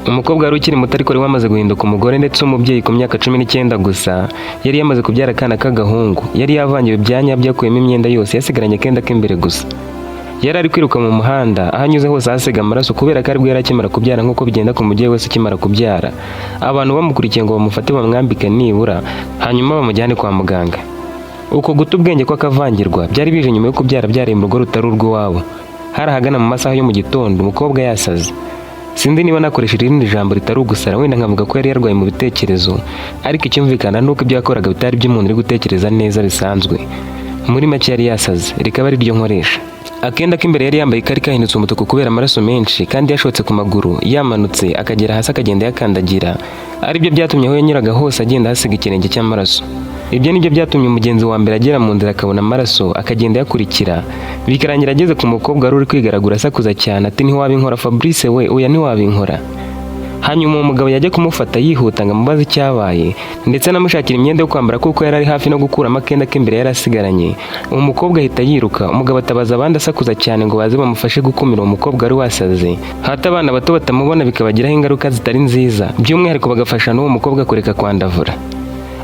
Umukobwa wari ukiri muto ariko wari wamaze guhinduka umugore ndetse umubyeyi ku myaka 19 gusa, yari yamaze kubyara akana k'agahungu. Yari yavangiwe bya nyabyo, akuyemo imyenda yose, yasigaranye akenda k'imbere gusa. Yari ari kwiruka mu muhanda, aho anyuze hose ahasiga amaraso kubera ko aribwo yari akimara kubyara, nk'uko bigenda ku mubyeyi wese ukimara kubyara. Abantu bamukurikiye ngo bamufate, bamwambike nibura, hanyuma bamujyane kwa muganga. Uko guta ubwenge kw'akavangirwa byari bije nyuma yo kubyara, abyariye mu rugo rutari urw'iwabo. Hari ahagana mu masaha yo mu gitondo, umukobwa yasaze. Sinzi niba nakoresha irindi jambo ritari ugusara, wenda nkavuga ko yari yarwaye mu bitekerezo, ariko icyumvikana ni uko ibyo yakoraga bitari iby'umuntu uri gutekereza neza bisanzwe. Muri make yari yasaze, rikaba ari ryo nkoresha. Akenda k'imbere yari yambaye kari kahindutse umutuku kubera amaraso menshi kandi yashotse ku maguru, yamanutse akagera hasi akagenda yakandagira, aribyo byatumye aho yanyuraga hose agenda ahasiga ikirenge cy'amaraso. Ibyo nibyo byatumye umugenzi wa mbere agera mu nzira akabona amaraso, akagenda yakurikira, bikarangira ageze ku mukobwa wari uri kwigaragura asakuza cyane ati: "Ntiwabinkora, Fabrice we, oya, ntiwabinkora." Hanyuma uwo mugabo yajya kumufata yihuta ngo amubaze icyabaye, ndetse anamushakira imyenda yo kwambara kuko yari ari hafi no gukuramo akenda k'imbere yari asigaranye. Uwo mukobwa ahita yiruka, umugabo atabaza abandi asakuza cyane ngo baze bamufashe gukumira uwo mukobwa wari wasaze, hato abana bato batamubona bikabagiraho ingaruka zitari nziza, by'umwihariko bagafasha n'uwo mukobwa kureka kwandavura.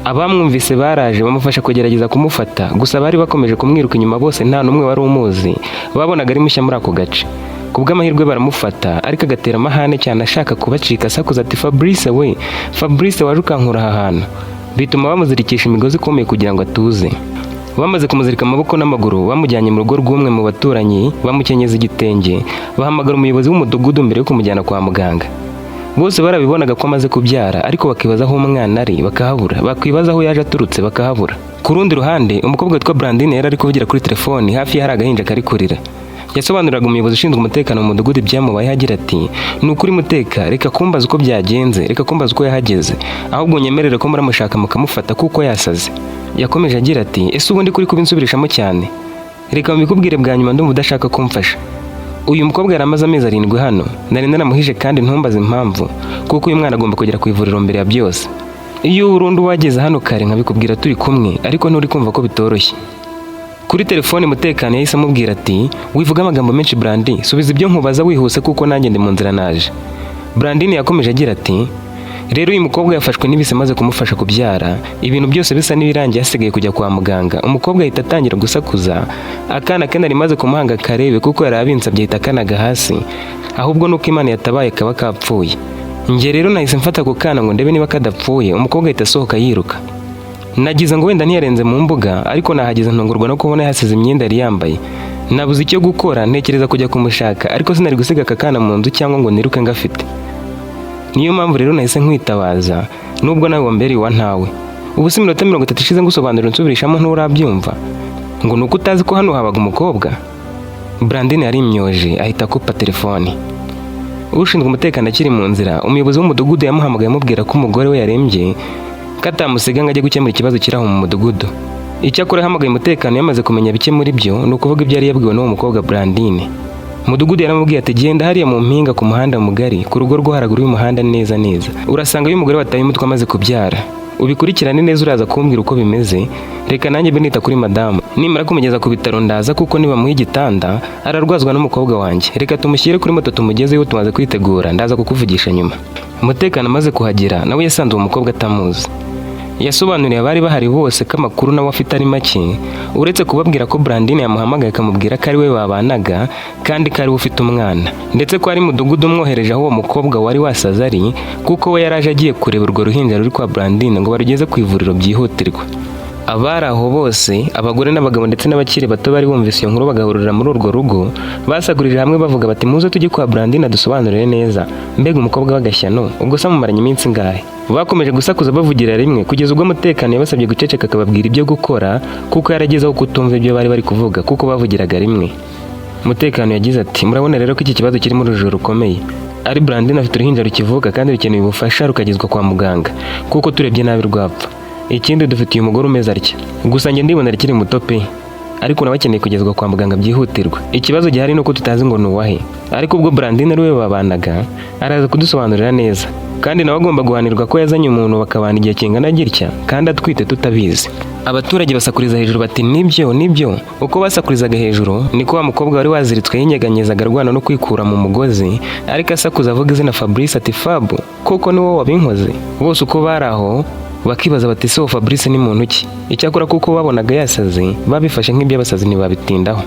Abamwumvise baraje bamufasha kugerageza kumufata, gusa bari bakomeje kumwiruka inyuma bose nta n'umwe wari umuzi, babonaga ari mushya muri ako gace. Ku bw'amahirwe baramufata, ariko agatera amahane cyane ashaka kubacika, asakuza ati: "Fabrice we, Fabrice, waje ukankura aha hantu." Bituma bamuzirikisha imigozi ikomeye kugira ngo atuze. Bamaze kumuzirika amaboko n'amaguru, bamujyanye mu rugo rw'umwe mu baturanyi, bamukenyeza igitenge, bahamagara umuyobozi w'umudugudu mbere yo kumujyana kwa muganga. Bose barabibonaga ko amaze kubyara, ariko bakibaza aho umwana ari bakahabura, bakwibaza aho yaje aturutse bakahabura. Ku rundi ruhande, umukobwa witwa Brandine yari ari kuvugira kuri telefoni, hafi ye hari agahinja kari kurira. Yasobanuriraga umuyobozi ushinzwe umutekano mu mudugudu ibyamubayeho agira ati: "Ni ukuri muteka, reka kumbaza uko byagenze, reka kumbaza uko yahageze, ahubwo nyemerere ko muramushaka mukamufata kuko yasaze." Yakomeje agira ati: "Ese ubundi kuri kubinsubirishamo cyane? Reka mbikubwire bwa nyuma, ndumva udashaka kumfasha. Uyu mukobwa yari amaze amezi 7 hano, nari naramuhije kandi ntumbaze impamvu, kuko uyu mwana agomba kugera ku ivuriro mbere ya byose. Iyo burundu wageze hano kare nkabikubwira turi kumwe, ariko nturi kumva ko bitoroshye." Kuri telefone mutekano yahise amubwira ati: "Wivuga amagambo menshi, Brandi, subiza ibyo nkubaza wihuse kuko nanjye ndi mu nzira naje." Brandine yakomeje agira ati: "Rero uyu mukobwa yafashwe n'ibise maze kumufasha kubyara, ibintu byose bisa n'ibirangiye, hasigaye kujya kwa muganga. Umukobwa ahita atangira gusakuza, akana ke nari maze kumuhanga karebe kuko yari abinsabye, ahita akanaga hasi, ahubwo nuko Imana yatabaye kaba kapfuye. Njye rero nahise mfata ako kana ngo ndebe niba kadapfuye, umukobwa ahita asohoka yiruka. Nagize ngo wenda ntiyarenze mu mbuga, ariko nahageze ntungurwa no kubona yahasize imyenda yari yambaye. Nabuze icyo gukora, ntekereza kujya kumushaka, ariko sinari gusiga aka kana mu nzu cyangwa ngo niruke ngafite. Niyo mpamvu rero nahise nkwitabaza, nubwo nawe wambereye uwa ntawe. Ubu si iminota 30 ishize ngusobanurira unsubirishamo, nturabyumva ngo ni uko utazi ko hano habaga umukobwa?" Brandine yarimyoje ahita akupa telefoni. Ushinzwe umutekano akiri mu nzira, umuyobozi w'umudugudu yamuhamagaye amubwira ko umugore we yarembye, ko atamusiga ngo ajye gukemura ikibazo kiri aho mu mudugudu. Icyakora yahamagaye umutekano yamaze kumenya bike muri byo, ni ukuvuga ibyo yari yabwiwe n'uwo mukobwa Brandine. Mudugudu yaramubwiye ati: "Genda hariya mu mpinga ku muhanda mugari, ku rugo rwo haraguru y'umuhanda neza neza, urasanga uyu mugore wataye umutwe amaze kubyara. Ubikurikirane neza, uraza kumbwira uko bimeze. Reka nanjye mbe nita kuri madamu, nimara kumugeza ku bitaro ndaza, kuko nibamuha igitanda ararwazwa n'umukobwa wanjye. Reka tumushyire kuri moto tumugezeyo, tumaze kwitegura, ndaza kukuvugisha nyuma." Umutekano amaze kuhagera nawe yasanze uwo mukobwa atamuzi. Yasobanuriye abari bahari bose ko amakuru nawe afite ari make, uretse kubabwira ko Brandine yamuhamagaye akamubwira ko ari we babanaga kandi ko ari we ufite umwana, ndetse ko ari mudugudu umwohereje aho uwo mukobwa wari wasaze ari, kuko we yaraje agiye kureba urwo ruhinja ruri kwa Brandine ngo barugeze ku ivuriro byihutirwa. Abari aho bose, abagore n'abagabo ndetse n'abakiri bato bari bumvise iyo nkuru bagahurira muri urwo rugo, basagurije hamwe bavuga bati: "Muze tujye kwa Brandine dusobanurire neza. Mbega umukobwa w'agashyano, ubwo se amumaranye iminsi ingahe?" Bakomeje gusakuza bavugira rimwe kugeza ubwo umutekano yabasabye guceceka akababwira ibyo gukora, kuko yaragezeho kutumva ibyo bari bari kuvuga kuko bavugiraga rimwe. Umutekano yagize ati: "Murabona rero ko iki kibazo kirimo urujijo rukomeye. Ari Brandine afite uruhinja rukivuka kandi rukeneye ubufasha rukagezwa kwa muganga, kuko turebye nabi rwapfa. Ikindi dufite uyu mugore umeze atya, gusa njye ndibona akiri muto pe, ariko nawe akeneye kugezwa kwa muganga byihutirwa. Ikibazo gihari ni uko tutazi ngo ni uwahe, ariko ubwo Brandine ari we babanaga araza kudusobanurira neza, kandi nawe agomba guhanirwa ko yazanye umuntu bakabana igihe kingana gitya kandi atwite tutabizi." Abaturage basakuriza hejuru bati: "Nibyo, nibyo." Uko basakurizaga hejuru niko wa mukobwa wari waziritswe yinyeganyezaga arwana no kwikura mu mugozi, ariko asakuza avuga izina Fabrice ati: "Fabu, koko ni wowe wabinkoze?" Bose uko bari aho bakibaza bati: "Se uwo Fabrice ni muntu ki?" Icyakora kuko babonaga yasaze, babifashe nk'iby'abasazi, ntibabitindaho.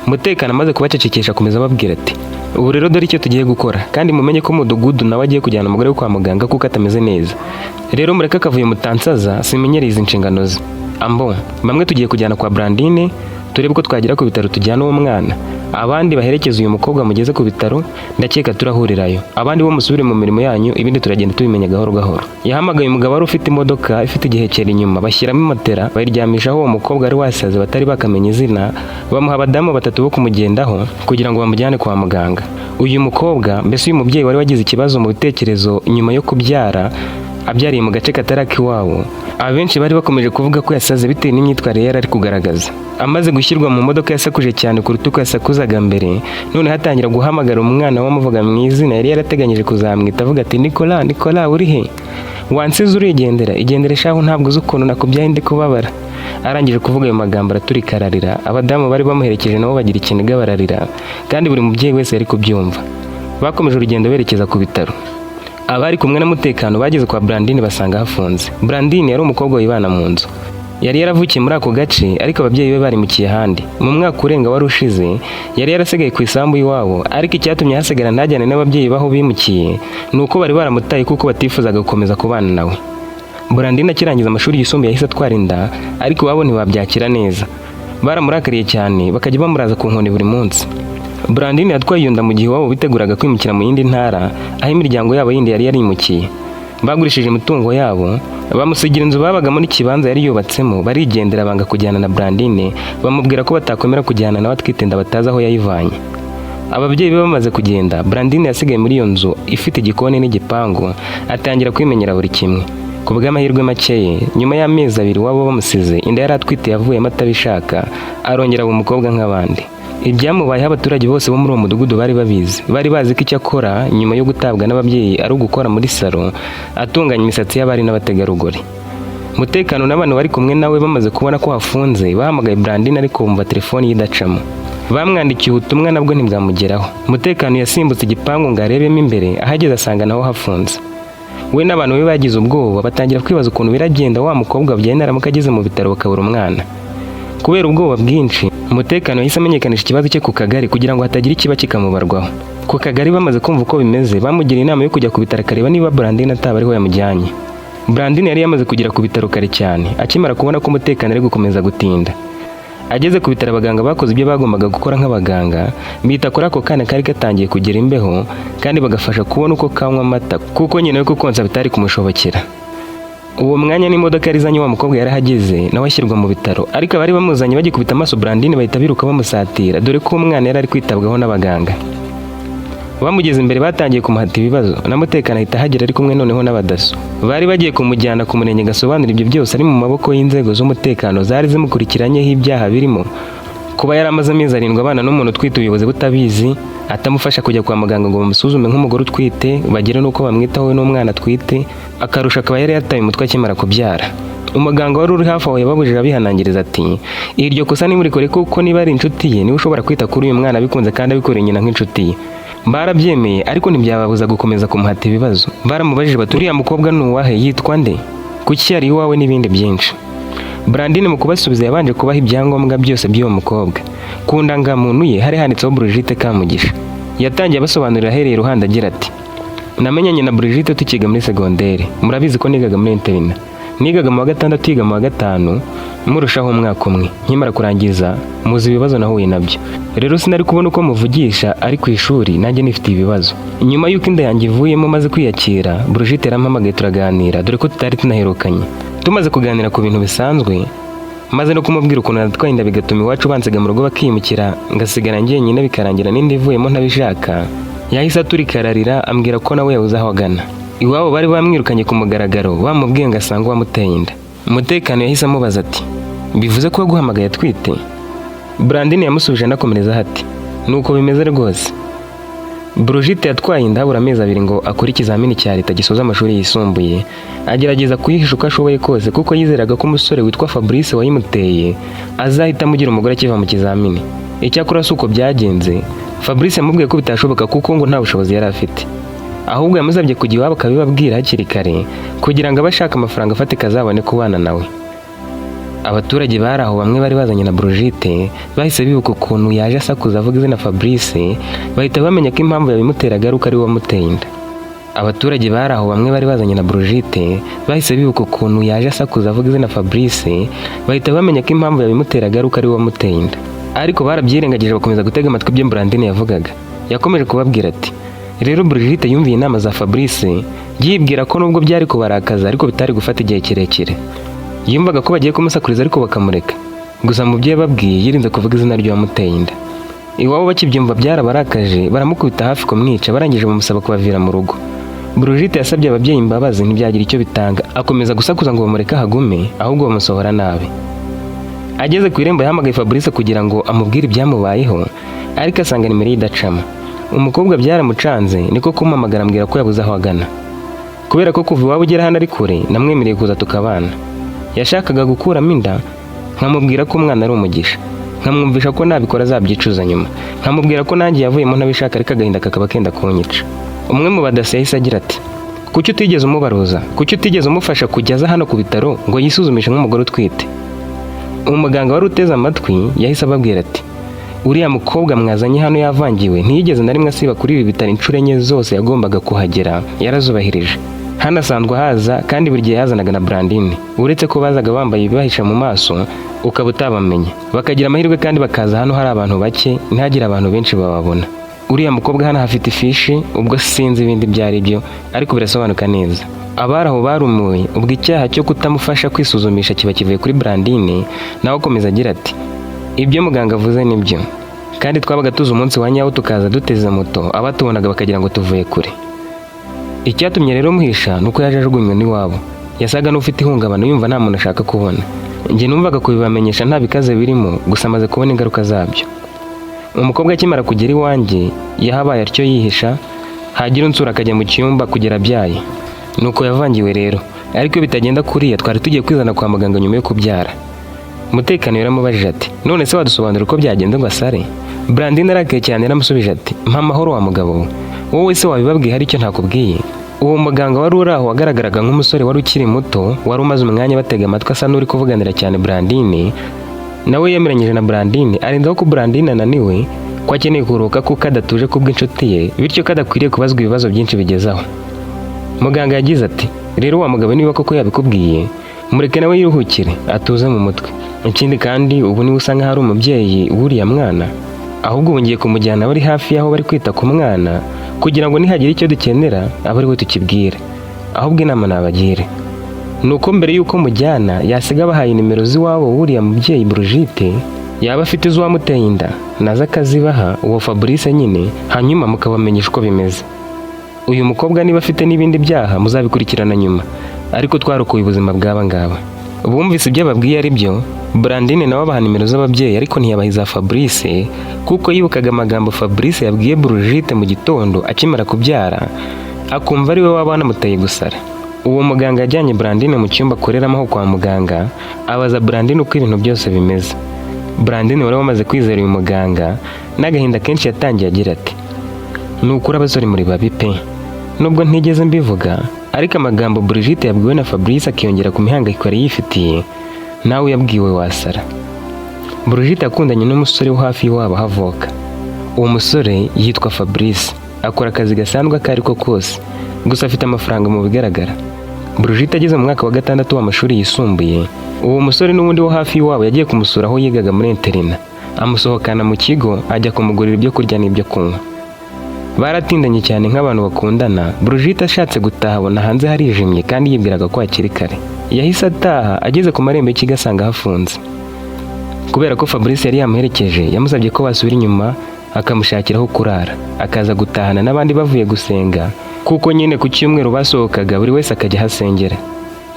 Mutekano amaze kubacecekesha akomeza ababwira ati: "Ubu rero dore icyo tugiye gukora, kandi mumenye ko umudugudu nawe agiye kujyana umugore we kwa muganga kuko atameze neza. Rero mureke akavuyo, mutansaza, simenyereye izi nshingano ze. Ambo bamwe tugiye kujyana kwa Brandine, turebe ko twagera ku bitaro tujyana uwo mwana, abandi baherekeza uyu mukobwa mugeze ku bitaro, ndakeka turahurirayo. Abandi bo musubire mu mirimo yanyu, ibindi turagenda tubimenya gahoro gahoro." Yahamagaye umugabo wari ufite imodoka ifite igihekero inyuma, bashyiramo matera, bayiryamishaho uwo mukobwa wari wasaze batari bakamenya izina, bamuha abadamu batatu bo kumugendaho kugira ngo bamujyane kwa muganga. Uyu mukobwa, mbese uyu mubyeyi wari wagize ikibazo mu bitekerezo nyuma yo kubyara, abyariye mu gace katari ak'iwabo, abenshi bari bakomeje kuvuga ko yasaze bitewe n'imyitwarire yari ari kugaragaza. Amaze gushyirwa mu modoka yasakuje cyane kuruta uko yasakuzaga mbere, noneho atangira guhamagara umwana we amuvuga mu izina yari yarateganyije kuzamwita, avuga ati: "Nicola, Nicola, uri he? Wansize urigendera, igendere shahu, ntabwo uzi ukuntu nakubyaye ndi kubabara." Arangije kuvuga ayo magambo araturika ararira. Abadamu bari bamuherekeje nabo bagira ikiniga bararira, kandi buri mubyeyi wese yari kubyumva. Bakomeje urugendo berekeza ku bitaro. Abari kumwe na Mutekano bageze kwa Brandine basanga hafunze. Brandine yari umukobwa wibana mu nzu. Yari yaravukiye muri ako gace, ariko ababyeyi be barimukiye ahandi. Mu mwaka urenga wari ushize yari yarasigaye ku isambu y'iwabo, ariko icyatumye hasigara ntajyane n'ababyeyi baho bimukiye ni uko bari baramutaye kuko batifuzaga gukomeza kubana nawe. Brandine akirangiza amashuri yisumbuye yahise atwara inda, ariko iwabo ntibabyakira neza. Baramurakariye cyane, bakajya bamuraza ku nkoni buri munsi. Brandine yatwaye iyo nda mu gihe iwabo biteguraga kwimukira mu yindi ntara aho imiryango yabo yindi yari yarimukiye. Bagurishije imitungo yabo, bamusigira inzu babagamo n'ikibanza yari yubatsemo, barigendera, banga kujyana na Brandine, bamubwira ko batakwemera kujyana nawe atwite inda batazi aho yayivanye. Ababyeyi be bamaze kugenda, Brandine yasigaye muri iyo nzu ifite igikoni n'igipangu, atangira kwimenyera buri kimwe. Ku bw'amahirwe makeye, nyuma y'amezi 2 wabo bamusize, inda yari atwite yavuyemo atabishaka, arongera aba umukobwa nk'abandi. Ibyamubayeho abaturage bose bo muri uwo mudugudu bari babizi. Bari bazi ko icyo akora nyuma yo gutabwa n'ababyeyi ari ugukora muri salo atunganya imisatsi y'abari n'abategarugori. Mutekano n'abantu bari kumwe nawe bamaze kubona ko hafunze, bahamagaye Brandine ariko bumva telefoni ye idacamo. Bamwandikiye ubutumwa nabwo ntibwamugeraho. Mutekano yasimbutse igipangu ngo arebemo imbere, ahageze asanga naho hafunze. We n'abantu be bagize ubwoba, batangira kwibaza ukuntu biragenda wa mukobwa wabyaye naramuka ageze mu bitaro bakabura umwana. Kubera ubwoba bwinshi, Umutekano yahise amenyekanisha ikibazo cye ku kagari kugira ngo hatagira ikiba kikamubarwaho. Ku kagari bamaze kumva uko bimeze, bamugiriye inama yo kujya ku bitaro akareba niba Brandine ataba ariho yamujyanye. Brandine yari yamaze kugera ku bitaro kare cyane, akimara kubona ko umutekano ari gukomeza gutinda. Ageze ku bitaro, abaganga bakoze ibyo bagombaga gukora nk'abaganga, bita kuri ako kana kari gatangiye kugira imbeho, kandi bagafasha kubona uko kanywa amata kuko nyina we kukonsa bitari kumushobokera. Uwo mwanya n'imodoka yari izanye wa mukobwa yarahageze, nawe ashyirwa mu bitaro, ariko abari bamuzanye bagikubita amaso Brandine bahita biruka bamusatira, dore ko umwana yari ari kwitabwaho n'abaganga. Bamugeze imbere batangiye kumuhata ibibazo, na Mutekano ahita ahagera ari kumwe noneho n'abadaso. Bari bagiye kumujyana ku murenge gasobanura ibyo byose ari mu maboko y'inzego z'umutekano zari zimukurikiranyeho ibyaha birimo kuba yari amaze amezi 7 abana n'umuntu utwite ubuyobozi butabizi, atamufasha kujya kwa muganga ngo bamusuzume nk'umugore utwite, bagire n'uko bamwitaho we n'umwana atwite, akarusha akaba yari yataye umutwe akimara kubyara. Umuganga wari uri hafi aho yababujije abihanangiriza ati: "Iryo kosa nimurikore, kuko niba ari inshuti ye niwe ushobora kwita kuri uyu mwana bikunze kandi abikoreye nyina nk'inshuti ye." Barabyemeye, ariko ntibyababuza gukomeza kumuhata ibibazo. Baramubajije bati: "Uriya mukobwa ni uwahe? Yitwa nde? Kuki yari iwawe?" n'ibindi byinshi. Brandine mu kubasubiza yabanje kubaha ibyangombwa byose by'uwo mukobwa. Ku ndangamuntu ye hari handitseho Brigitte Kamugisha. Yatangiye abasobanurira ahereye iruhande agira ati: "Namenyanye na Brigitte tukiga muri segondere. Murabizi ko nigaga muri internat. Nigaga mu wa gatandatu, yiga mu wa gatanu, murushaho umwaka umwe. Nkimara kurangiza muzi ibibazo nahuye nabyo. Rero sinari kubona uko muvugisha ari ku ishuri nanjye nifitiye ibibazo. Nyuma y'uko inda yanjye ivuyemo maze kwiyakira, Brigitte yarampamagaye turaganira, dore ko tutari tunaherukanye. Tumaze kuganira ku bintu bisanzwe, maze no kumubwira ukuntu natwaye inda bigatuma iwacu bansiga mu rugo bakimukira, ngasigara njyenyine, bikarangira n'indi ivuyemo ntabishaka, yahise aturika ararira, ambwira ko nawe yabuze aho agana. Iwabo bari bamwirukanye ku mugaragaro, bamubwiye ngo asange uwamuteye inda." Umutekano yahise amubaza ati: "Bivuze ko waguhamagaye atwite?" Brandine yamusubije anakomerezaho ati: "Nuko bimeze rwose." Brigitte yatwaye inda habura amezi 2 ngo akore ikizamini cya leta gisoza amashuri yisumbuye. Agerageza kuyihisha uko ashoboye kose, kuko yizeraga ko umusore witwa Fabrice wayimuteye azahita amugira umugore akiva mu kizamini. Icyakora si uko byagenze. Fabrice yamubwiye ko bitashoboka, kuko ngo nta bushobozi yari afite. Ahubwo yamusabye kujya iwabo akabibabwira hakiri kare, kugira ngo abe ashaka amafaranga afatika azabone kubana nawe. Abaturage bari aho, bamwe bari bazanye na Brigitte, bahise bibuka ukuntu yaje asakuza avuga izina Fabrice, bahita bamenya ko impamvu yabimuteraga ari uko ari we wamuteye inda. Abaturage bari aho, bamwe bari bazanye na Brigitte, bahise bibuka ukuntu yaje asakuza avuga izina Fabrice, bahita bamenya ko impamvu yabimuteraga ari uko ari we wamuteye inda. Ariko barabyirengagije, bakomeza gutega amatwi ibyo Brandine yavugaga. Yakomeje kubabwira ati: "Rero Brigitte yumviye inama za Fabrice, yibwira ko nubwo byari kubarakaza ariko bitari gufata igihe kirekire. Yumvaga ko bagiye kumusakuriza ariko bakamureka. Gusa mu byo yababwiye yirinze kuvuga izina ry'uwamuteye inda. Iwabo bakibyumva byarabarakaje, baramukubita hafi kumwica, barangije bamusaba kubavira mu rugo. Brigitte yasabye ababyeyi imbabazi, ntibyagira icyo bitanga. Akomeza gusakuza ngo bamureke ahagume, ahubwo bamusohora nabi. Ageze ku irembo yahamagaye Fabrice kugira ngo amubwire ibyamubayeho, ariko asanga nimero ye idacamo. Umukobwa byaramucanze, niko kumuhamagara ambwira ko yabuze aho agana. Kubera ko kuva iwabo ugera hano ari kure, namwemereye kuza tukabana. Yashakaga gukuramo inda, nkamubwira ko umwana ari umugisha, nkamwumvisha ko nabikora azabyicuza nyuma, nkamubwira ko nanjye yavuyemo ntabishaka, ariko agahinda kakaba kenda kunyica." Umwe mu badasi yahise agira ati: "Kuki utigeze umubaruza? Kuki utigeze umufasha kujya aza hano ku bitaro ngo yisuzumishe nk'umugore utwite?" Umuganga wari uteze amatwi yahise ababwira ati: "Uriya mukobwa mwazanye hano yavangiwe ntiyigeze na rimwe asiba kuri ibi bitaro. Inshuro 4 zose yagombaga kuhagera yarazubahirije. Hano asanzwe ahaza, kandi buri gihe yazanaga na Brandine, uretse ko bazaga bambaye ibibahisha mu maso ukaba utabamenya, bakagira amahirwe kandi bakaza hano hari abantu bake, ntihagire abantu benshi bababona. Uriya mukobwa hano hafite ifishi, ubwo sinzi ibindi ibyo ari byo, ariko birasobanuka neza." Abari aho barumuwe. Ubwo icyaha cyo kutamufasha kwisuzumisha kiba kivuye kuri Brandine. Nawe akomeza agira ati: "Ibyo muganga avuze nibyo, kandi twabaga tuzi umunsi wa nyawo, tukaza duteze moto, abatubonaga bakagira ngo tuvuye kure. Icyatumye rero muhisha ni uko yaje ajugunywe n'iwabo, yasaga n'ufite ihungabana, yumva nta muntu ashaka kubona. Njye numvaga kubibamenyesha nta bikaze birimo, gusa amaze kubona ingaruka zabyo. Umukobwa akimara kugera iwanjye yahabaye atyo yihisha, hagira unsura akajya mu cyumba kugera abyaye. Nuko yavangiwe rero, ariko iyo bitagenda kuriya twari tugiye kwizana kwa muganga nyuma yo kubyara." Umutekano yaramubajije ati: "None se wadusobanurira uko byagenze ngo asare?" Brandine arakaye cyane yaramusubije ati: "Mpa amahoro wa mugabo we, wowe se wabibabwiye hari icyo ntakubwiye?" Uwo muganga wari uri aho wagaragaraga nk'umusore wari ukiri muto, wari umaze umwanya batega amatwi asa n'uri kuvuganira cyane Brandine, nawe yemeranyije na Brandine, arenzaho ko Brandine ananiwe, ko akeneye kuruhuka kuko adatuje kubw'inshuti ye, bityo ko adakwiriye kubazwa ibibazo byinshi bigezaho. Muganga yagize ati: "Rero wa mugabo, niba koko yabikubwiye, mureke nawe yiruhukire atuze mu mutwe. Ikindi kandi ubu niwe usa nkaho ari umubyeyi w'uriya mwana. Ahubwo ubu ngiye kumujyana bari hafi y'aho bari kwita ku mwana, kugira ngo nihagira icyo dukenera abe ari we tukibwira. Ahubwo inama nabagire ni uko mbere y'uko mujyana yasiga bahaye nimero z'iwabo w'uriya mubyeyi Brigitte, yaba afite iz'uwamuteye inda naza akazibaha, uwo Fabrice nyine, hanyuma mukabamenyesha uko bimeze. Uyu mukobwa niba afite n'ibindi byaha muzabikurikirana nyuma, ariko twarokoye ubuzima bw'aba ngaba." Bumvise ibyo babwiye ari byo. Brandine nawe abaha nimero z'ababyeyi, ariko ntiyabaha iza Fabrice, kuko yibukaga amagambo Fabrice yabwiye Brigitte mu gitondo akimara kubyara, akumva ari we waba wanamuteye gusara. Uwo muganga yajyanye Brandine mu cyumba akoreramo aho kwa muganga, abaza Brandine uko ibintu byose bimeze. Brandine wari wamaze kwizera uyu muganga, n'agahinda kenshi yatangiye agira ati: "Ni ukuri abasore muri babi pe. Nubwo ntigeze mbivuga, ariko amagambo Brigitte yabwiwe na Fabrice akiyongera ku mihangayiko yari yifitiye, nawe yabwiwe wasara." Brigitte yakundanye n'umusore wo hafi y'iwabo aho avuka. Uwo musore yitwa Fabrice, akora akazi gasanzwe ako ari ko kose, gusa afite amafaranga mu bigaragara. Brigitte ageze mu mwaka wa 6 w'amashuri yisumbuye, uwo musore n'ubundi wo hafi y'iwabo yagiye kumusura aho yigaga muri interina, amusohokana mu kigo, ajya kumugurira ibyo kurya n'ibyo kunywa. Baratindanye cyane nk'abantu bakundana. Brigitte ashatse gutaha abona hanze harijimye, kandi yibwiraga ko hakiri kare. Yahise ataha, ageze ku marembo y'ikigo asanga hafunze. Kubera ko Fabrice yari yamuherekeje, yamusabye ko basubira inyuma akamushakira aho kurara, akaza gutahana n'abandi bavuye gusenga, kuko nyine ku cyumweru basohokaga buri wese akajya aho asengera.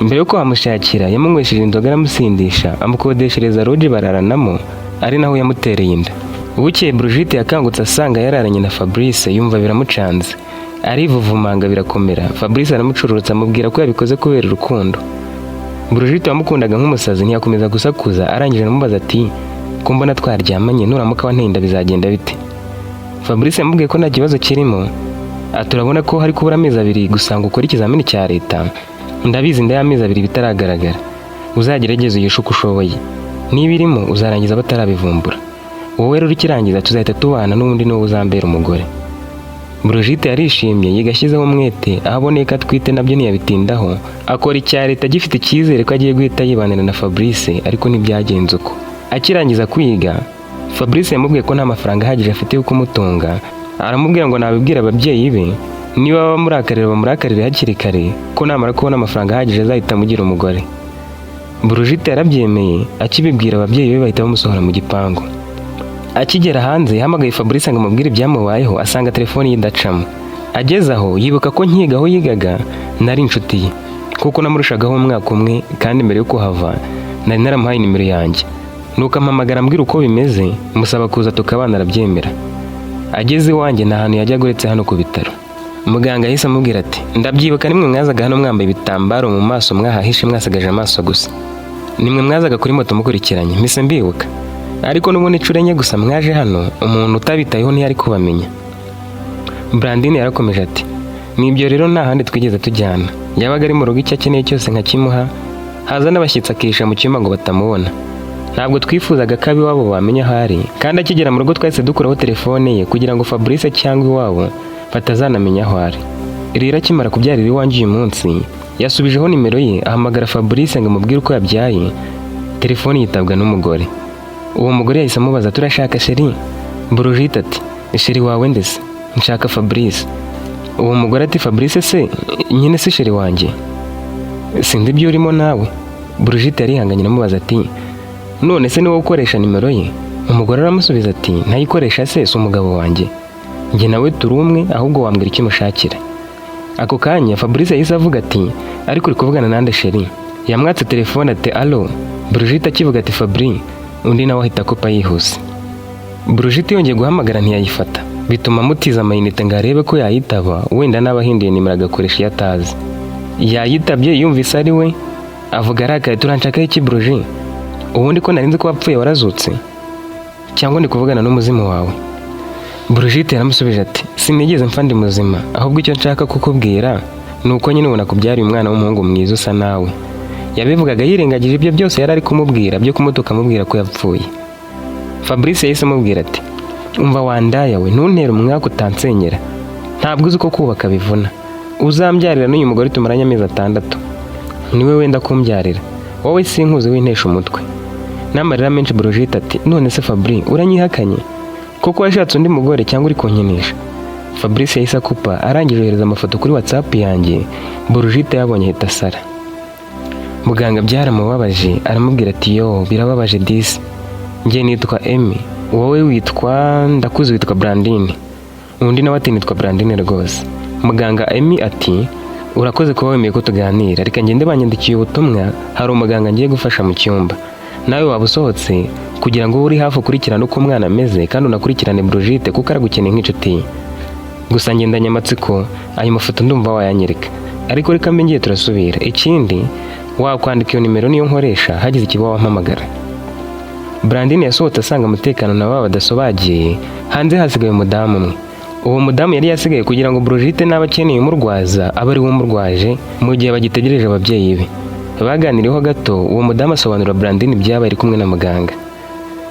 Mbere yo kuhamushakira yamunywesheje inzoga aramusindisha, amukodeshereza lodge bararanamo, ari naho yamutereye inda. Bukeye Brigitte yakangutse asanga yararanye na Fabrice, yumva biramucanze, arivuvumanga birakomera. Fabrice aramucururutsa, amubwira ko yabikoze kubera urukundo. Brigitte wamukundaga nk'umusazi ntiyakomeza gusakuza, arangije aramubaza ati: "Ko mbona twaryamanye, nuramuka wanteye inda bizagenda bite?" Fabrice yamubwiye ko nta kibazo kirimo, ati: "Urabona ko hari kubura amezi 2 gusa ngo ukore ikizamini cya leta. Ndabizi inda y'amezi 2 bitaragaragara. Uzagerageze uyishe uko ushoboye. Niba irimo uzarangiza batarabivumbura. Wowe rero ukirangiza tuzahita tubana, n'ubundi niwowe uzambera umugore." Brigitte yarishimye, yiga ashyizeho umwete. Aho aboneye ko atwite nabyo ntiyabitindaho, akora icya leta agifite icyizere ko agiye guhita yibanira na Fabrice, ariko ntibyagenze uko. Akirangiza kwiga, Fabrice yamubwiye ko nta mafaranga ahagije afite yo kumutunga, aramubwira ngo nabibwira ababyeyi be, niba bamurakarira bamurakarire hakiri kare, ko namara kubona amafaranga ahagije azahita amugira umugore. Brigitte yarabyemeye, akibibwira ababyeyi be bahita bamusohora mu gipangu. Akigera hanze yahamagaye Fabrice ngo amubwire ibyamubayeho, asanga telefoni ye idacamo. Ageze aho yibuka ko nkiga aho yigaga nari inshuti ye, kuko namurushagaho umwaka umwe, kandi mbere yo kuhava nari naramuhaye nimero yanjye. Nuko ampamagara ambwira uko bimeze, musaba kuza tukabana, arabyemera. Ageze iwanjye nta hantu yajyaga uretse hano ku bitaro. Muganga yahise amubwira ati: "Ndabyibuka, nimwe mwazaga hano mwambaye ibitambaro mu maso, mwahahishe mwasigaje amaso gusa. Nimwe mwazaga kuri moto mukurikiranye, mpise mbibuka. Ariko n'ubundi inshuro enye gusa mwaje hano, umuntu utabitayeho ntiyari kubamenya." Brandine yarakomeje ati: "Nibyo rero, nta handi twigeze tujyana. Yabaga ari mu rugo, icyo akeneye cyose nkakimuha, haza n'abashyitsi akihisha mu cyumba ngo batamubona. Ntabwo twifuzaga ko ab'iwabo bamenya aho ari, kandi akigera mu rugo twahise dukuraho telefone ye kugira ngo Fabrice cyangwa iwabo batazanamenya aho ari. Rero akimara kubyarira iwanjye uyu munsi, yasubijeho nimero ye, ahamagara Fabrice ngo amubwire uko yabyaye, telefone yitabwa n'umugore. Uwo mugore yahise amubaza: 'Turashaka chéri.' Brigitte ati: 'Chéri wawe ndetse nshaka Fabrice.' Uwo mugore ati: 'Fabrice se nyine si chéri wanjye? Sinzi ibyo urimo nawe.' Brigitte yarihanganye, aramubaza ati: 'None se ni wowe ukoresha nimero ye?' Umugore aramusubiza ati: 'Ntayikoresha se si umugabo wanjye? Njye nawe turi umwe, ahubwo wambwira icyo umushakira.' Ako kanya Fabrice yahise avuga ati: 'Ariko uri kuvugana nande chéri?' Yamwatse telefone ati: 'Allo.' Brigitte akivuga ati: 'Fabri,' undi nawe ahita akupa yihuse. Brigitte yongeye guhamagara ntiyayifata, bituma amutiza amayinite ngo arebe ko yayitaba, wenda n'aba ahinduye nimero agakoresha iyo atazi. Yayitabye, yumvise ari we, avuga arakaye: 'Turanshakaho iki Brigitte? Ubundi ko nari nzi ko wapfuye warazutse, cyangwa ndi kuvugana n'umuzimu wawe?' Brigitte yaramusubije ati: 'Sinigeze mfa, ndi muzima. Ahubwo icyo nshaka kukubwira ni uko nyine ubona kubyara umwana w'umuhungu mwiza usa nawe.' Yabivugaga yirengagije ibyo byose yari ari kumubwira byo kumutuka amubwira ko yapfuye. Fabrice yahise amubwira ati: 'Umva wandaya we, ntuntere umwaka utansenyera. Ntabwo uzi ko kubaka bivuna. Uzambyarira n'uyu mugore tumaranye amezi 6 niwe wenda kumbyarira. Wowe sinkuzi, wintesha umutwe.' N'amarira menshi Brigitte ati: 'None se Fabri, uranyihakanye koko? Washatse undi mugore cyangwa uri kunkinisha?' Fabrice yahise akupa, arangije yohereza amafoto kuri WhatsApp yanjye. Brigitte yabonye ahita asara. Muganga byaramubabaje, aramubwira ati: 'Yo, birababaje disi. Njye nitwa Emi, wowe witwa ndakuzi, witwa Brandine.' Undi nawe ati: 'Nitwa Brandine rwose.' Muganga Emi ati: 'Urakoze kuba wemeye ko tuganira. Reka ngende, banyandikiye ubutumwa, hari umuganga ngiye gufasha mu cyumba. Nawe waba usohotse kugira ngo ube uri hafi ukurikirane uko umwana ameze, kandi unakurikirane Brigitte kuko aragukeneye nk'inshuti ye. Gusa ngendanye amatsiko, ayo mafoto ndumva wayanyereka, ariko reka mbe ngiye, turasubira. Ikindi wakwandika iyo nimero niyo nkoresha, hagize ikiba wampamagara.' Brandine yasohotse asanga umutekano na ba badaso bagiye hanze, hasigaye umudamu umwe. Uwo mudamu yari yasigaye kugira ngo Brigitte naba akeneye umurwaza abe ari we umurwaje mu gihe bagitegereje ababyeyi be. Baganiriyeho gato, uwo mudamu asobanurira Brandine ibyabaye ari kumwe na muganga.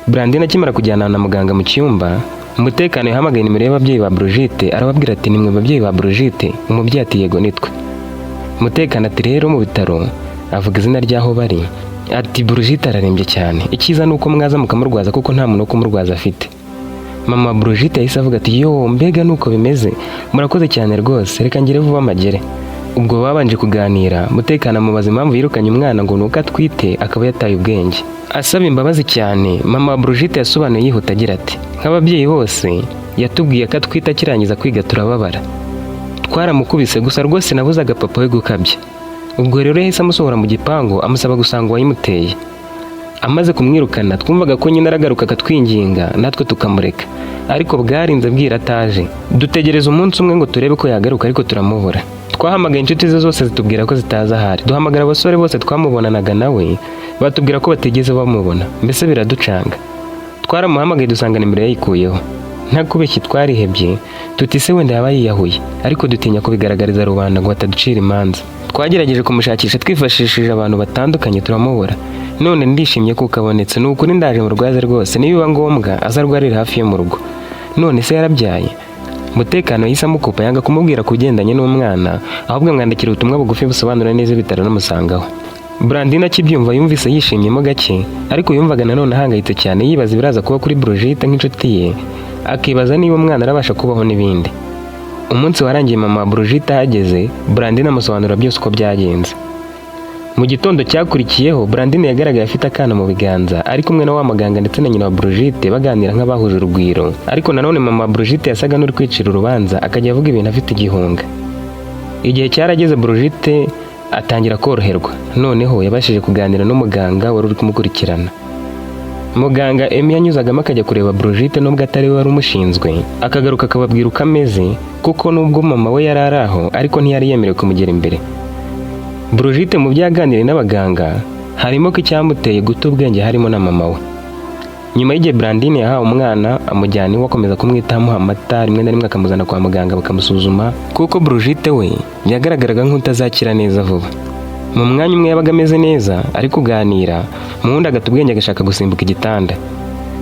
Brandine akimara kujyana na muganga mu cyumba, umutekano yahamagaye nimero y'ababyeyi ba Brigitte, arababwira ati: 'Nimwe babyeyi ba Brigitte?' Umubyeyi ati: 'Yego, nitwe.' Umutekano ati: 'Rero mu bitaro,' avuga izina ry'aho bari, ati: 'Brigitte ararembye cyane. Icyiza ni uko mwaza mukamurwaza kuko nta muntu wo kumurwaza afite.' Mama Brigitte yahise avuga ati: 'Yo, mbega nuko bimeze! Murakoze cyane rwose, reka ngire vuba magere.' Ubwo babanje kuganira, mutekano amubaza impamvu yirukanye umwana, ngo nuko atwite akaba yataye ubwenge. Asaba imbabazi cyane, mama wa Brigitte yasobanuye yihuta agira ati: 'Nk'ababyeyi bose, yatubwiye ko atwite akirangiza kwiga, turababara, twaramukubise. Gusa rwose nabuzaga papa we gukabya. Ubwo rero yahise amusohora mu gipangu, amusaba gusanga uwayimuteye. Amaze kumwirukana, twumvaga ko nyine aragaruka akatwinginga natwe tukamureka, ariko bwarinze bwira ataje. Dutegereza umunsi umwe ngo turebe ko yagaruka, ariko turamubura. Twahamagaye inshuti ze zose zitubwira ko zitazi ahari. Duhamagara abasore bose twamubonanaga nawe, batubwira ko batigeze bamubona. Mbese biraducanga. Twaramuhamagaye dusanga nimero yayikuyeho. Ntakubeshye, twarihebye, tuti se wenda yaba yiyahuye, ariko dutinya kubigaragariza rubanda ngo bataducira imanza. Twagerageje kumushakisha twifashishije abantu batandukanye, turamubura. None ndishimye kuko abonetse. Ni ukuri ndaje murwaze rwose, nibiba ngombwa azarwarire hafi yo mu rugo. None se yarabyaye?" Mutekano yahise amukupa, yanga kumubwira ku bigendanye n'umwana, ahubwo amwandikira ubutumwa bugufi busobanura neza ibitaro n'amusangaho. Brandine akibyumva yumvise yishimyemo gake, ariko yumvaga nanone ahangayitse cyane, yibaza ibiraza kuba kuri Brigitte nk'inshuti ye, akibaza niba umwana arabasha kubaho n'ibindi. Umunsi warangiye mama wa Brigitte ahageze, Brandine amusobanurira byose uko byagenze. Mu gitondo cyakurikiyeho, Brandine yagaragaye afite akana mu biganza, ari kumwe na wa muganga ndetse na nyina wa Brigitte, baganira nk'abahuje urugwiro. Ariko nanone mama wa Brigitte yasaga n'uri kwicira urubanza, akajya avuga ibintu afite igihunga. Igihe cyarageze Brigitte atangira koroherwa. Noneho yabashije kuganira n'umuganga wari uri kumukurikirana. Muganga Emi yanyuzagamo akajya kureba Brigitte, nubwo atari we wari umushinzwe, akagaruka akababwira uko ameze, kuko nubwo mama we yari ari aho, ariko ntiyari yemerewe kumugera imbere. Brigitte mu byo yaganiriye n'abaganga harimo ko icyamuteye guta ubwenge harimo na mama we. Nyuma y'igihe, Brandine yahawe umwana amujyana iwe, akomeza kumwitaho, amuha amata, rimwe na rimwe akamuzana kwa muganga bakamusuzuma, kuko Brigitte we yagaragaraga nk'utazakira neza vuba. Mu mwanya umwe yabaga ameze neza ari kuganira, mu wundi agata ubwenge agashaka gusimbuka igitanda.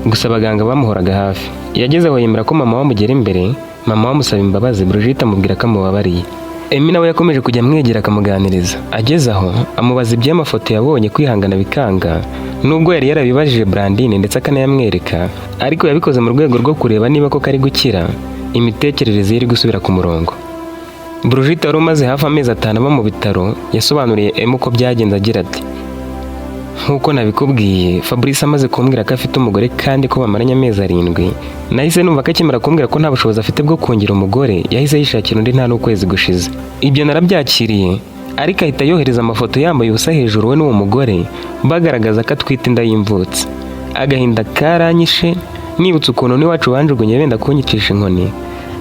Gusa abaganga bamuhoraga hafi. Yageze aho yemera ko mama we amugera imbere, mama we amusaba imbabazi, Brigitte amubwira ko amubabariye. Emi nawe yakomeje kujya amwegera akamuganiriza. Ageze aho amubaza iby'amafoto yabonye, kwihangana bikanga, nubwo yari yarabibajije Brandine ndetse akanayamwereka, ariko yabikoze mu rwego rwo kureba niba koko ari gukira, imitekerereze ye iri gusubira ku murongo. Brigitte wari umaze hafi amezi 5 aba mu bitaro yasobanuriye Emi uko byagenze, agira ati: "Nk'uko nabikubwiye, Fabrice amaze kumbwira ko afite umugore kandi ko bamaranye amezi 7, nahise numva ko akimara kumbwira ko nta bushobozi afite bwo kungira umugore, yahise yishakira undi nta n'ukwezi gushize. Ibyo narabyakiriye, ariko ahita yohereza amafoto yambaye ubusa hejuru we n'uwo mugore, bagaragaza ko atwite inda y'imvutsi. Agahinda karanyishe, nibutse ukuntu n'iwacu banjugunye benda kunyicisha inkoni,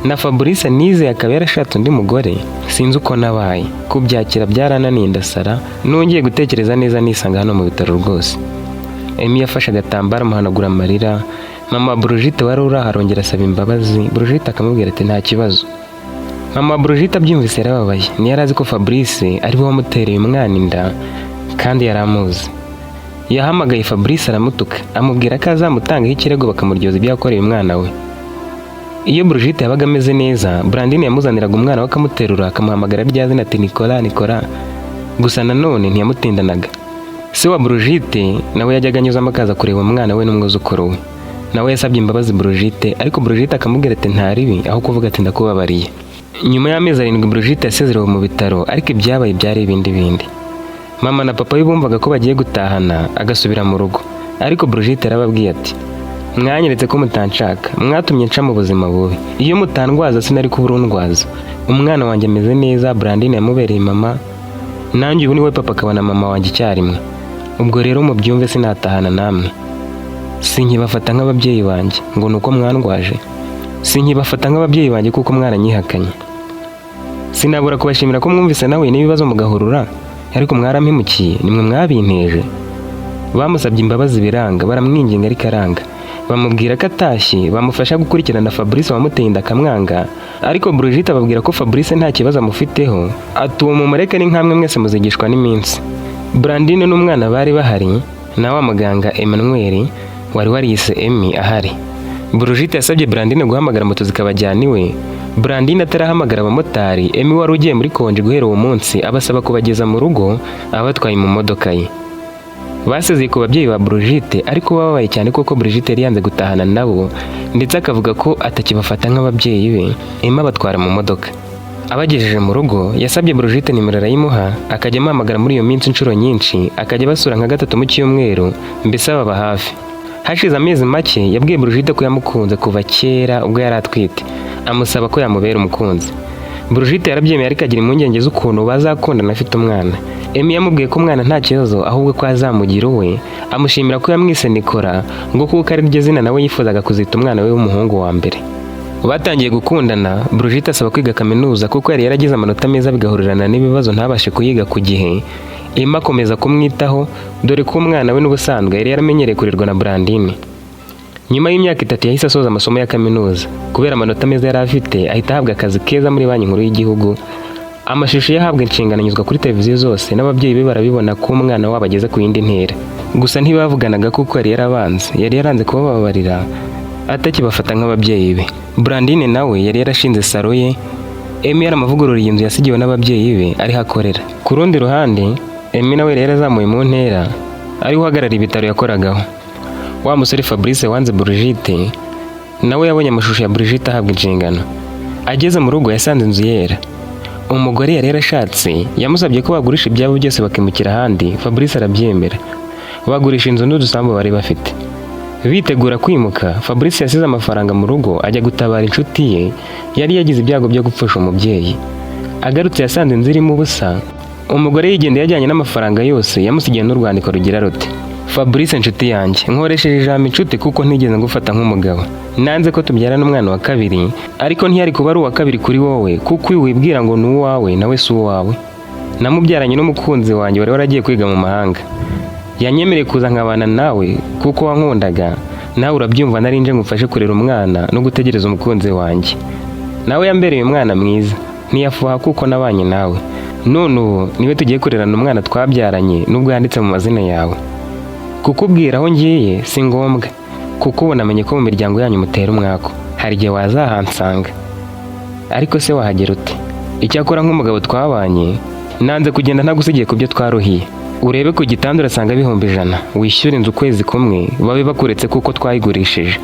na Fabrice nizeye akaba yarashatse undi mugore. Sinzi uko nabaye, kubyakira byarananiye, ndasara. Nongeye gutekereza neza nisanga hano mu bitaro rwose." Emi yafashe agatambaro amuhanagura amarira. Mama wa Brigitte wari uri aho arongera asaba imbabazi, Brigitte akamubwira ati: "Nta kibazo." Mama wa Brigitte abyumvise yarababaye. Ntiyari azi ko Fabrice ari we wamutereye umwana inda kandi yari amuzi. Yahamagaye Fabrice aramutuka, amubwira ko azamutangaho ikirego bakamuryoza ibyo yakoreye umwana we. Iyo Brigitte yabaga ameze neza, Brandine yamuzaniraga umwana we akamuterura, akamuhamagara rya zina ati: "Nicola, Nicola." Gusa nanone ntiyamutindanaga. Se wa Brigitte nawe yajyaga anyuzamo akaza kureba umwana we n'umwuzukuru we. Nawe yasabye imbabazi Brigitte, ariko Brigitte akamubwira ati: "Nta ribi", aho kuvuga ati: "Ndakubabariye." Nyuma y'amezi 7 Brigitte yasezerewe mu bitaro, ariko ibyabaye byari ibindi bindi. Mama na papa we bumvaga ko bagiye gutahana agasubira mu rugo, ariko Brigitte yarababwiye ati: "Mwanyeretse ko mutanshaka, mwatumye nca mu buzima bubi. Iyo mutandwaza sinari kubura undwaza. Umwana wanjye ameze neza, Brandine yamubereye mama, nanjye ubu niwe papa akaba na mama wanjye icyarimwe. Ubwo rero mubyumve, sinatahana namwe. Sinkibafata nk'ababyeyi banjye ngo ni uko mwandwaje, sinkibafata nk'ababyeyi banjye kuko mwaranyihakanye. Sinabura kubashimira ko mwumvise nawe n'ibibazo mugahurura, ariko mwarampemukiye, nimwe mwabinteje." Bamusabye imbabazi biranga, baramwinginga ariko aranga. Bamubwira ko atashye bamufasha gukurikirana Fabrice wamuteye inda akamwanga, ariko Brigitte ababwira ko Fabrice nta kibazo amufiteho, ati: "Uwo mumureke ni nkamwe mwese muzigishwa n'iminsi." Brandine n'umwana bari bahari na wa muganga Emmanuel wari wariyise Emmy ahari. Brigitte yasabye Brandine guhamagara moto zikabajyana iwe. Brandine atarahamagara abamotari, Emmy wari ugiye muri konji guhera uwo munsi abasaba kubageza mu rugo abatwaye mu modoka ye. Basezeye ku babyeyi ba Brigitte ariko bababaye cyane kuko Brigitte yari yanze gutahana nabo, ndetse akavuga ko atakibafata nk'ababyeyi be. Emmy abatwara mu modoka. Abagejeje mu rugo yasabye Brigitte nimero arayimuha, akajya amuhamagara muri iyo minsi inshuro nyinshi, akajya abasura nka gatatu mu cyumweru, mbese ababa hafi. Hashize amezi make yabwiye Brigitte ko yamukunze kuva kera ubwo yari atwite, amusaba ko yamubera umukunzi. Brigitte yarabyemeye, ariko agira impungenge z'ukuntu bazakundana afite umwana. Emi yamubwiye ko umwana nta kibazo, ahubwo ko azamugira uwe, amushimira ko yamwise Nikora, ngo kuko ari ryo zina nawe yifuzaga kuzita umwana we w'umuhungu wa mbere. Batangiye gukundana, Brigitte asaba kwiga kaminuza kuko yari yaragize amanota meza, bigahurirana n'ibibazo ntabashe kuyiga ku gihe. Emma akomeza kumwitaho, dore ko umwana we n'ubusanzwe yari yaramenyereye kurerwa na Brandine. Nyuma y'imyaka 3 yahise asoza amasomo ya kaminuza. Kubera amanota meza yari afite, ahita ahabwa akazi keza muri Banki Nkuru y'Igihugu. Amashusho ye ahabwa inshingano anyuzwa kuri televiziyo zose, n'ababyeyi be barabibona ko umwana wabo ageze ku yindi ntera. Gusa ntibavuganaga kuko yari yarabanze, yari yaranze kubababarira, atakibafata nk'ababyeyi be. Brandine nawe yari yarashinze salon ye, Emi yaramavugururiye inzu yasigiwe n'ababyeyi be ariho akorera. Ku rundi ruhande, Emi nawe yari yarazamuye mu ntera, ariwe uhagarariye ibitaro yakoragaho. Wa musore Fabrice wanze Brigitte nawe yabonye amashusho ya Brigitte ahabwa inshingano. Ageze mu rugo yasanze inzu yera. Umugore yari yarashatse yamusabye ko bagurisha ibyabo byose bakimukira ahandi. Fabrice arabyemera, bagurisha inzu n'udusambu bari bafite, bitegura kwimuka. Fabrice yasize amafaranga mu rugo, ajya gutabara inshuti ye yari yagize ibyago byo gupfusha umubyeyi. Agarutse yasanze inzu irimo ubusa. Umugore yigendeye yajyanye n'amafaranga yose, yamusigiye n'urwandiko rugira ruti: "Fabrice inshuti yanjye, nkoresheje ijambo inshuti kuko ntigeze ngufata nk'umugabo. Nanze ko tubyarana umwana wa kabiri, ariko ntiyari kuba ari uwa kabiri kuri wowe, kuko uyu wibwira ngo ni uwawe nawe si uwawe. Namubyaranye n'umukunzi wanjye wari waragiye kwiga mu mahanga. Yanyemereye kuza nkabana nawe kuko wankundaga, nawe urabyumva. Nari nje ngufashe kurera umwana no gutegereza umukunzi wanjye. Nawe yambereye umwana mwiza, ntiyafuha kuko nabanye nawe. None ubu niwe tugiye kurerana umwana twabyaranye, nubwo yanditse mu mazina yawe. Kukubwira aho ngiye si ngombwa, kuko ubu namenye ko mu miryango yanyu mutera umwaku. Hari igihe wazahansanga, ariko se wahagera ute? Icyakora nk'umugabo twabanye, nanze kugenda ntagusigiye ku byo twaruhiye. Urebe ku gitanda urasanga 100,000, wishyure inzu ukwezi kumwe babe bakuretse kuko twayigurishije,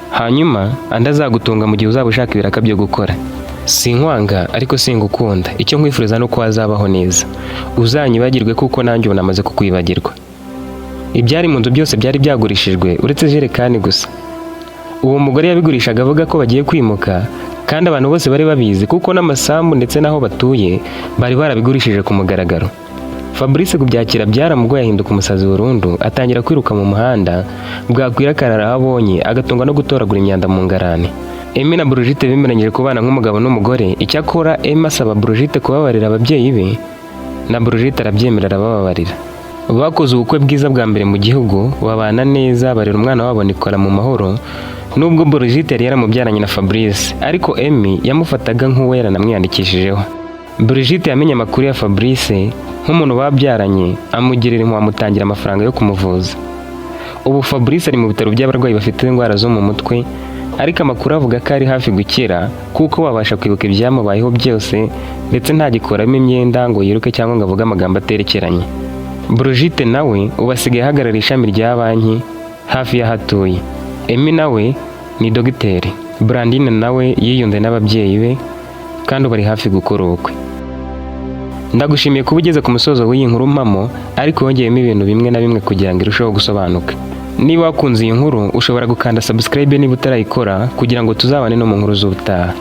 hanyuma andi azagutunga mu gihe uzaba ushaka ibiraka byo gukora. Sinkwanga ariko singukunda. Icyo nkwifuriza ni uko wazabaho neza, uzanyibagirwe kuko nanjye ubu namaze kukwibagirwa." Ibyari mu nzu byose byari byagurishijwe uretse ijerekani gusa. Uwo mugore yabigurishaga avuga ko bagiye kwimuka, kandi abantu bose bari babizi, kuko n'amasambu ndetse n'aho batuye bari barabigurishije ku mugaragaro. Fabrice kubyakira byaramugoye, ahinduka umusazi burundu, atangira kwiruka mu muhanda, bwakwira akarara aho abonye, agatungwa no gutoragura imyanda mu ngarani. Emmy na Brigitte bemeranyije kubana nk'umugabo n'umugore. Icyakora Emmy asaba Brigitte kubabarira ababyeyi be, na Brigitte arabyemera, arabababarira. Bakoze ubukwe bwiza bwa mbere mu gihugu, babana neza, barera umwana wabo Nicolas mu mahoro. Nubwo Brigitte yari yaramubyaranye na Fabrice, ariko Emmy yamufataga nk'uwo yaranamwiyandikishijeho. Brigitte yamenye amakuru ya Fabrice nk'umuntu babyaranye, amugirira impuhwe, amutangira amafaranga yo kumuvuza. Ubu Fabrice ari mu bitaro by'abarwayi bafite indwara zo mu mutwe, ariko amakuru avuga ko ari hafi gukira, kuko babasha kwibuka ibyamubayeho byose, ndetse ntagikuramo imyenda ngo yiruke cyangwa ngo avuge amagambo aterekeranye. Brigitte nawe ubu asigaye ahagarariye ishami rya banki hafi y'aho atuye. Emmy nawe ni dogiteri. Brandine nawe yiyunze n'ababyeyi be, kandi ubu ari hafi gukora ubukwe. Ndagushimiye kuba ugeze ku musozo w'iyi nkuru mpamo, ariko wongeyemo ibintu bimwe na bimwe kugira ngo irusheho gusobanuka. Niba wakunze iyi nkuru, ushobora gukanda subscribe niba utarayikora, kugira ngo tuzabane no mu nkuru z'ubutaha.